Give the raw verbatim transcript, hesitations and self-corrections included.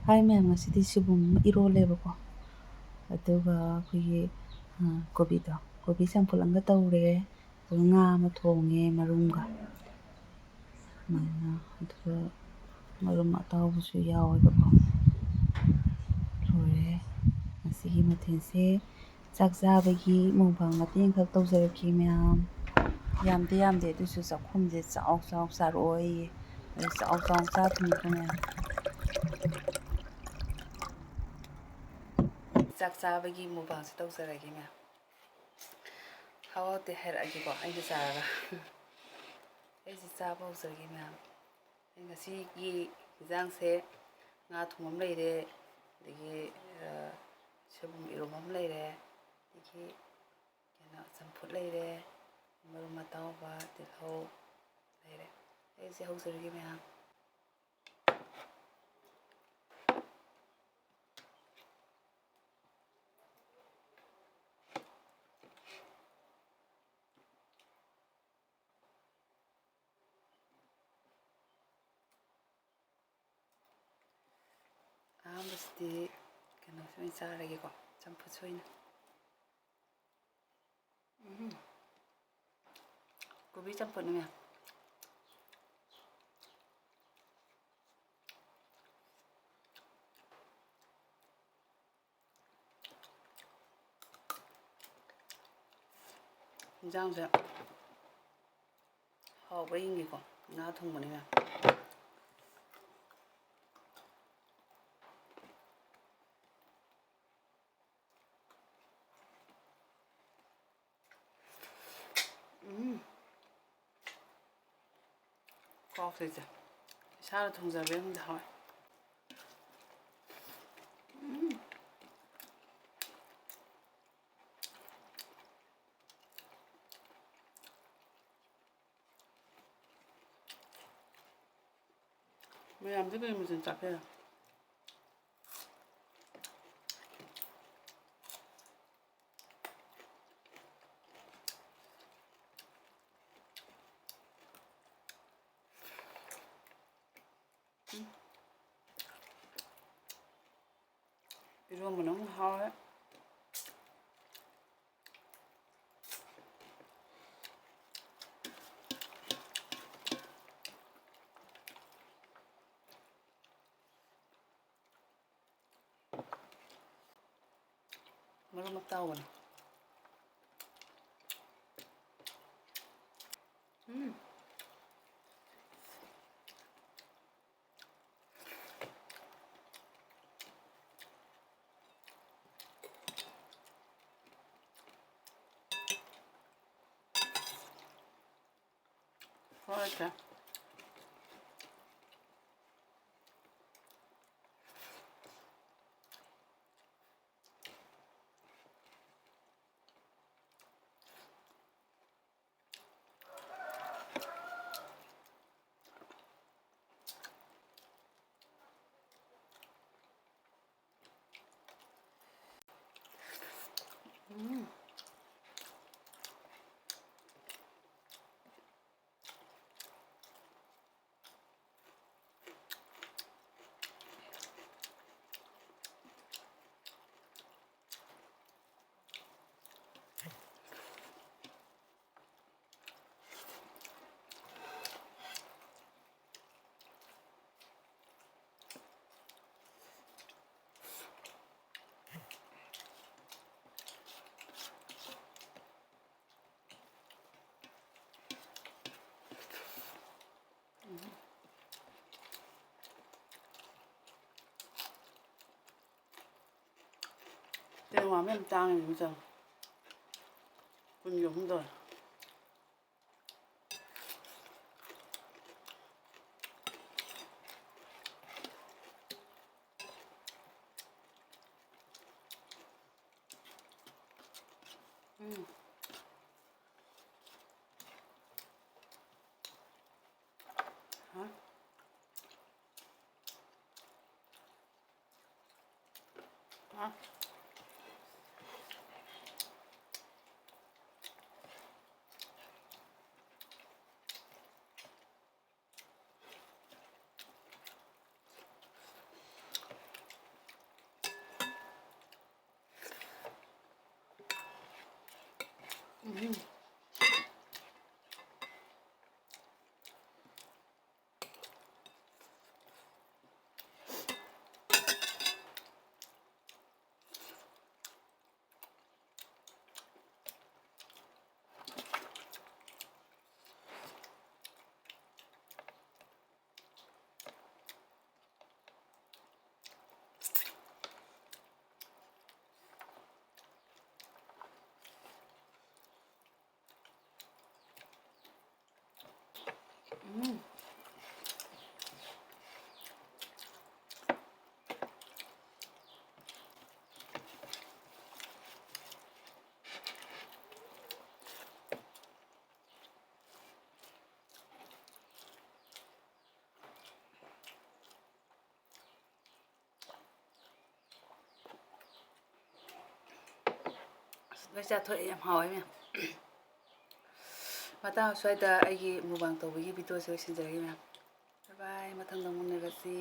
ꯍꯥꯏ ꯃꯌꯥꯝ, ꯉꯁꯤꯗꯤ ꯁꯣꯏꯕꯨꯝ ꯑꯃ ꯏꯔꯣꯜꯂꯦꯕꯀꯣ꯫ ꯑꯗꯨꯒ ꯑꯩꯈꯣꯏꯒꯤ, ꯑ, ꯀꯣꯕꯤꯗꯣ, ꯀꯣꯕꯤ ꯆꯝꯐꯨꯠ ꯑꯃꯒ ꯇꯧꯔꯦ꯫ ꯑꯗꯨꯒ ꯉꯥ ꯑꯃ ꯊꯣꯡꯉꯦ ꯃꯔꯨꯝꯒ꯫ ꯑꯗꯨꯃꯥꯏꯅ, ꯑꯗꯨꯒ ꯃꯔꯨꯝ ꯑꯇꯥꯎꯕꯁꯨ ꯌꯥꯎꯋꯦꯕꯀꯣ꯫ ꯂꯣꯏꯔꯦ ꯉꯁꯤꯒꯤ ꯃꯊꯦꯜꯁꯦ꯫ ꯆꯥꯛ ꯆꯥꯕꯒꯤ mukbang ꯃꯇꯦꯛ ꯑꯃꯈꯛ ꯇꯧꯖꯔꯛꯀꯦ ꯃꯌꯥꯝ꯫ ꯌꯥꯝꯗꯤ ꯌꯥꯝꯗꯦ, ꯑꯗꯨꯁꯨ ꯆꯥꯛꯈꯨꯝꯁꯦ ꯆꯥꯎ ꯆꯥꯎ ꯆꯥꯔꯛꯑꯣꯌꯦ꯫ ꯑꯗꯨ ꯆꯥꯎ ꯆꯥꯎ ꯆꯥꯗꯣꯏꯅꯤꯀꯣ ꯃꯌꯥꯝ꯫ ꯆꯥꯛ ꯆꯥꯕꯒꯤ mukbangꯁꯦ ꯇꯧꯖꯔꯒꯦ ꯃꯌꯥꯝ꯫ ꯍꯥꯎ ꯍꯥꯎꯇꯦ ꯍꯥꯏꯔꯛꯑꯒꯦꯀꯣ ꯑꯩꯅ ꯆꯥꯔꯒ꯫ ꯑꯩꯁꯦ ꯆꯥꯕ ꯍꯧꯖꯔꯒꯦ ꯃꯌꯥꯝ꯫ ꯑꯩ ꯉꯁꯤꯒꯤ ꯏꯟꯖꯥꯡꯁꯦ ꯉꯥ ꯊꯣꯡꯕ ꯑꯃ ꯂꯩꯔꯦ, ꯑꯗꯒꯤ, ꯑ, ꯁꯣꯏꯕꯨꯝ ꯏꯔꯣꯝꯕ ꯑꯃ ꯂꯩꯔꯦ, ꯑꯗꯒꯤ ꯀꯩꯅꯣ, ꯆꯝꯐꯨꯠ ꯂꯩꯔꯦ, ꯃꯔꯨꯝ ꯑꯇꯥꯎꯕ, ꯇꯤꯜꯍꯧ ꯂꯩꯔꯦ꯫ ꯑꯩꯁꯦ ꯍꯧꯖꯔꯒꯦ ꯃꯌꯥꯝ꯫ ꯑꯍꯥꯟꯕꯁꯤꯗꯤ ꯀꯩꯅꯣꯁꯦ ꯑꯣꯏꯅ ꯆꯥꯔꯒꯦꯀꯣ, ꯆꯝꯐꯨꯠꯁꯦ ꯑꯣꯏꯅ꯫ ꯎꯝ꯫ ꯀꯣꯕꯤ ꯆꯝꯐꯨꯠꯅꯦ ꯃꯌꯥꯝ꯫ ꯏꯟꯖꯥꯡꯁꯦ ꯍꯥꯎꯕ꯭ꯔꯥ ꯌꯦꯡꯒꯦꯀꯣ, ꯉꯥ ꯊꯣꯡꯕꯅꯤꯅ꯫ ꯎꯝ꯫ ꯀꯣꯛꯁꯤꯁꯦ ꯏꯁꯥꯅ ꯊꯣꯡꯖꯕ ꯌꯨꯝꯗ ꯍꯥꯎꯋꯦ꯫ ꯎꯝ꯫ ꯃꯌꯥꯝꯗꯤ ꯀꯔꯤ ꯃꯊꯦꯜ ꯆꯥꯕꯤꯔꯦ? ꯎꯝ꯫ ꯏꯔꯣꯝꯕꯅ ꯑꯃꯨꯛ ꯍꯥꯎꯔꯦ꯫ ꯃꯔꯨ ꯃꯔꯛ ꯇꯥꯎꯕꯅꯦ꯫ ꯎꯝ꯫ ꯍꯣꯏ, ꯆꯦ꯫ ꯎꯝ꯫ ꯇꯦꯡꯋꯥ ꯃꯌꯥꯝ ꯇꯥꯡꯉꯤꯅꯦ, ꯃꯆꯜ ꯀꯨꯟꯒꯤ ꯑꯍꯨꯝ ꯇꯧꯔꯦ꯫ ꯎꯝ꯫ ꯍꯥ? ꯍꯥ? ꯎꯝ꯫ ꯎꯝ꯫ ꯑꯁ, ꯂꯣꯏ ꯆꯥꯊꯣꯛꯑꯦ, ꯌꯥꯝ ꯍꯥꯎꯋꯦ ꯃꯌꯥꯝ꯫ ꯃꯇꯥꯡ ꯑꯁ꯭ꯋꯥꯏꯗ ꯑꯩꯒꯤ mukbang ꯇꯧꯕꯒꯤ videoꯁꯦ ꯂꯣꯏꯁꯤꯟꯖꯔꯒꯦ ꯃꯌꯥꯝ꯫ Bye bye, ꯃꯊꯪꯗ ꯑꯃꯨꯛ ꯎꯅꯔꯁꯤ꯫